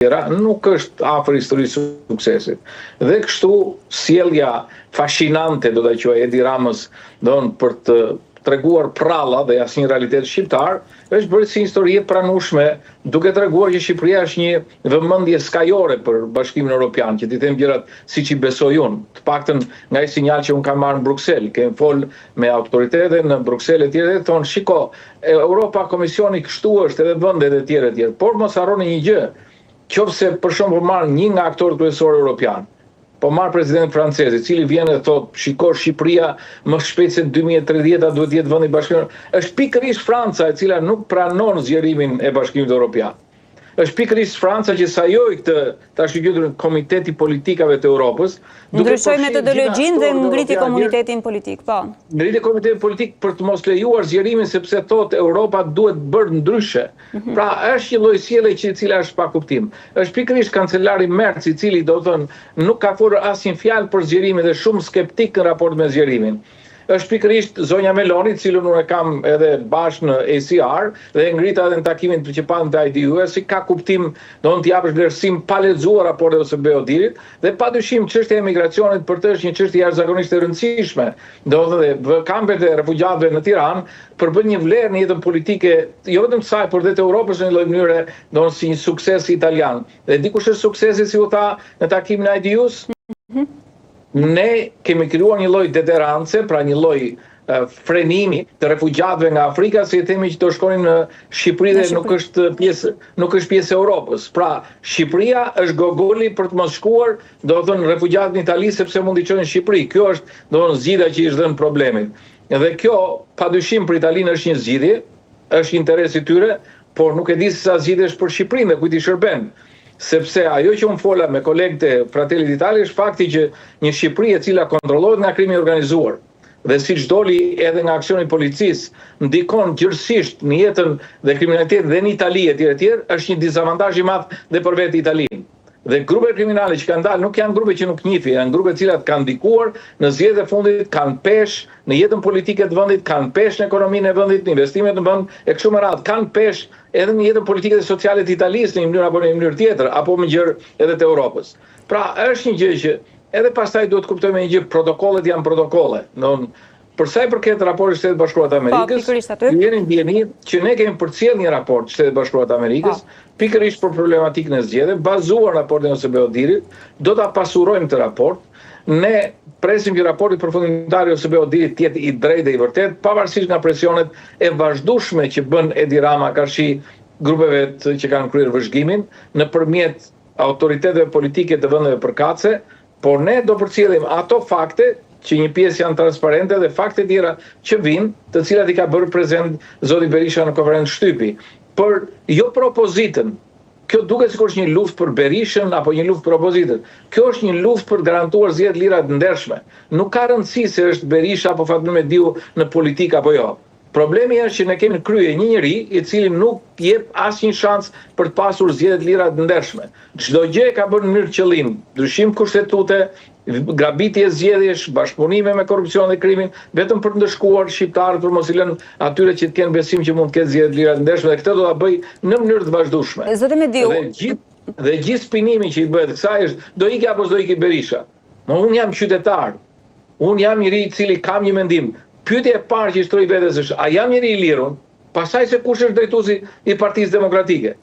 Tjera, nuk është afër historisë së suksesit. Dhe kështu sjellja fascinante, do ta quaj Edi Ramës, domethënë për të treguar pralla dhe asnjë realitet shqiptar, është bërë si histori e pranueshme, duke treguar që Shqipëria është një vëmendje skajore për Bashkimin Europian, që t'i them gjërat siç i besoj unë, të paktën nga ai sinjal që unë kam marrë në Bruksel, kemi fol me autoritete në Bruksel e tjerë dhe thonë, shiko, Europa, Komisioni kështu është edhe vendet e tjera e tjera. Por mos harroni një gjë, qoftë se për shembull marr një nga aktorët kryesorë europian, po marr presidentin francez, i cili vjen e thotë, shiko Shqipëria më shpejt se 2030-a duhet të jetë vend i Bashkimit. Është pikërisht Franca e cila nuk pranon zgjerimin e Bashkimit Evropian. Është pikërisht Franca që sajoi këtë të ashtuquajturin Komitet i Politikave të Europës, duke Ndryshoi metodologjinë dhe ngriti komunitetin politik, po. Ngriti komunitetin politik për të mos lejuar zgjerimin sepse thotë Europa duhet bërë ndryshe. Mhm. Pra është një lloj sjellje që e cila është pa kuptim. Është pikërisht kancelari Merz i cili do të thënë nuk ka folur asnjë fjalë për zgjerimin dhe shumë skeptik në raport me zgjerimin. Është pikërisht zonja Meloni, të cilën unë e kam edhe bashkë në ACR dhe e ngrita edhe në takimin që patëm te IDU, si ka kuptim do të japësh vlerësim pa lexuar raportet e OSBE-ODIHR-it dhe padyshim çështja e emigracionit për të është një çështje jashtëzakonisht e rëndësishme. Do të thotë kampet e refugjatëve në Tiranë përbën një vlerë në jetën politike jo vetëm të saj, por dhe të Europës në një lloj mënyre, do të si një sukses italian. Dhe di kush është suksesi si u tha në takimin e IDU-s? Mm -hmm. Ne kemi krijuar një lloj deterance, pra një lloj frenimi të refugjatëve nga Afrika, se i themi që do shkonin në Shqipëri dhe nuk është pjesë nuk është pjesë e Europës. Pra, Shqipëria është gogoli për të mos shkuar, do të thënë refugjatët në Itali sepse mund t'i çojnë në Shqipëri. Kjo është, do të thënë zgjidhja që i është dhënë problemit. Dhe kjo, padyshim për Italinë është një zgjidhje, është interes i tyre, por nuk e di se sa zgjidhje është për Shqipërinë dhe kujt i shërben. Sepse ajo që unë fola me kolegët e Fratelli d'Italia është fakti që një Shqipëri e cila kontrollohet nga krimi i organizuar dhe siç doli edhe nga aksioni i policisë, ndikon gjerësisht në jetën dhe kriminalitetin dhe në Itali etj etj, është një dizavantazh i madh dhe për vetë Italinë. Dhe grupet kriminale që kanë dalë nuk janë grupe që nuk njifi, janë grupe të cilat kanë ndikuar në zgjedhjet e fundit, kanë peshë në jetën politike të vendit, kanë peshë në ekonominë e vendit, në investimet në vend e kështu me radhë, kanë peshë edhe në jetën politike dhe sociale të Italisë në një mënyrë apo në një mënyrë tjetër, apo më gjerë edhe të Europës. Pra, është një gjë që edhe pastaj duhet të kuptojmë një gjë, protokollet janë protokolle. Do Për sa i përket raportit të Shteteve të Bashkuara të po, Amerikës, po, ju jeni në dijeni që ne kemi përcjellë një raport të Shteteve të Bashkuara të Amerikës, po. pikërisht për problematikën e zgjedhjeve, bazuar në raportin e OSBE-ODIHR-it, do ta pasurojmë këtë raport. Ne presim që raporti përfundimtar i OSBE-ODIHR-it të jetë i drejtë dhe i vërtetë, pavarësisht nga presionet e vazhdueshme që bën Edi Rama karshi grupeve të, që kanë kryer vëzhgimin nëpërmjet autoriteteve politike të vendeve përkatëse, Por ne do përcjellim ato fakte që një pjesë janë transparente dhe fakte tjera që vijnë, të cilat i ka bërë prezent zoti Berisha në konferencë shtypi. Por jo për opozitën. Kjo duket sikur është një luftë për Berishën apo një luftë për opozitën. Kjo është një luftë për të garantuar zgjedhje të lira të ndershme. Nuk ka rëndësi se është Berisha apo Fatmir Mediu në politikë apo jo. Problemi është që ne kemi në krye një njeri i cili nuk jep asnjë shans për të pasur zgjedhje të lira të ndershme. Çdo gjë e ka bërë në mënyrë qëllim, ndryshim kushtetute, grabitje zgjedhjesh, bashkëpunime me korrupsionin dhe krimin, vetëm për të ndëshkuar shqiptarët për mos i lënë atyre që të kenë besim që mund të ketë zgjedhje të lira të ndershme dhe këtë do ta bëjë në mënyrë të vazhdueshme. Zoti Mediu, dhe gjithë dhe gjithë spinimi që i bëhet kësaj është do iki apo s'do iki Berisha. Mo unë jam qytetar. Unë jam njeri i cili kam një mendim. Pyetja e parë që i shtroj vetes është, a jam njeri i lirë unë? Pastaj se kush është drejtuesi i Partisë Demokratike.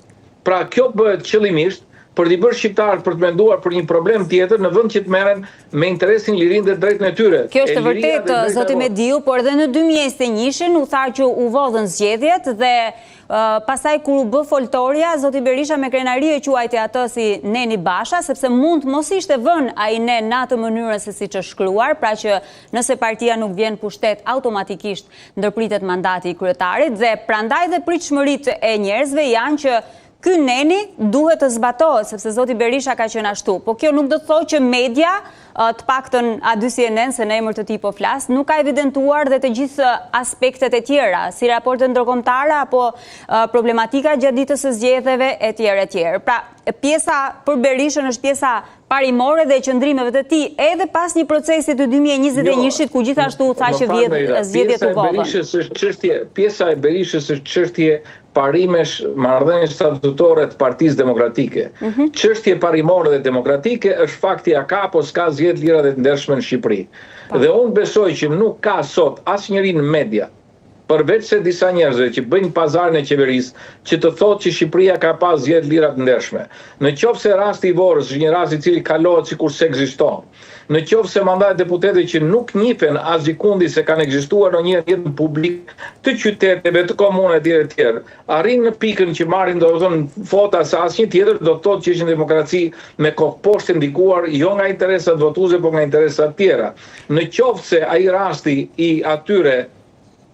Pra kjo bëhet qëllimisht për t'i bërë shqiptarët për të menduar për një problem tjetër në vend që të merren me interesin, lirinë dhe drejtën e tyre. Kjo është e vërtetë, zoti Mediu, por edhe në 2021-shin u tha që u vodhën zgjedhjet dhe Pastaj kur u bë foltorja, zoti Berisha me krenari e quajti atë si neni Basha, sepse mund të mos ishte vënë ai nen në atë mënyrën se siç është shkruar, pra që nëse partia nuk vjen në pushtet automatikisht ndërpritet mandati i kryetarit dhe prandaj dhe pritshmëritë e njerëzve janë që ky neni duhet të zbatohet, sepse zoti Berisha ka qenë ashtu. Po kjo nuk do të thotë që media të paktën A2 CNN, se në emër të tij po flas, nuk ka evidentuar dhe të gjithë aspektet e tjera, si raportet ndërkombëtare apo problematika gjatë ditës së zgjedhjeve e tjerë e tjerë. Pra, pjesa për Berishën është pjesa parimore dhe e qëndrimeve të tij edhe pas një procesi të 2021-shit ku gjithashtu u tha që zgjedhjet u vodhën. Berishës është çështje, pjesa e Berishës është çështje parimesh marrëdhënie statutore të Partisë Demokratike. Mhm. Çështje parimore dhe demokratike është fakti a ka apo s'ka zgjedhje të lira dhe të ndershme në Shqipëri. Po. Dhe unë besoj që nuk ka sot asnjeri në media përveç se disa njerëzve që bëjnë pazarin e qeverisë, që të thotë që Shqipëria ka pas zgjedhje të lira të ndershme. Në qoftë se rasti i Vorës është një rast i cili kalohet sikur s'ekziston, në qoftë se mandatet e deputetëve që nuk njifen asgjëkundi se kanë ekzistuar ndonjëherë në jetën publike të qyteteve, të komunave etj etj, arrijnë në pikën që marrin domethënë vota sa asnjë tjetër, do të thotë që është një demokraci me kokëposhtë e ndikuar jo nga interesat votuese, por nga interesa të tjera. Në qoftë se ai rasti i atyre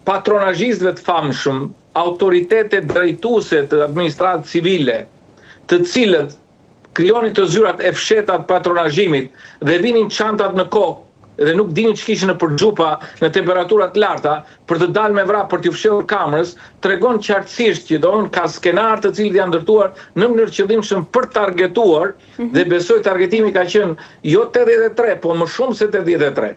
patronazhistëve të famshëm, autoritete drejtuese të administratës civile, të cilët krijonin të zyrat e fshehta të patronazhimit dhe vinin çantat në kokë dhe nuk dinin ç'kishin nëpër xhupa në temperatura të larta për të dalë me vrap për t'iu fshehur kamerës, tregon qartësisht që domethënë ka skenarë të cilët janë ndërtuar në mënyrë të qëllimshëm për të targetuar dhe besoj targetimi ka qenë jo 83, po më shumë se 83.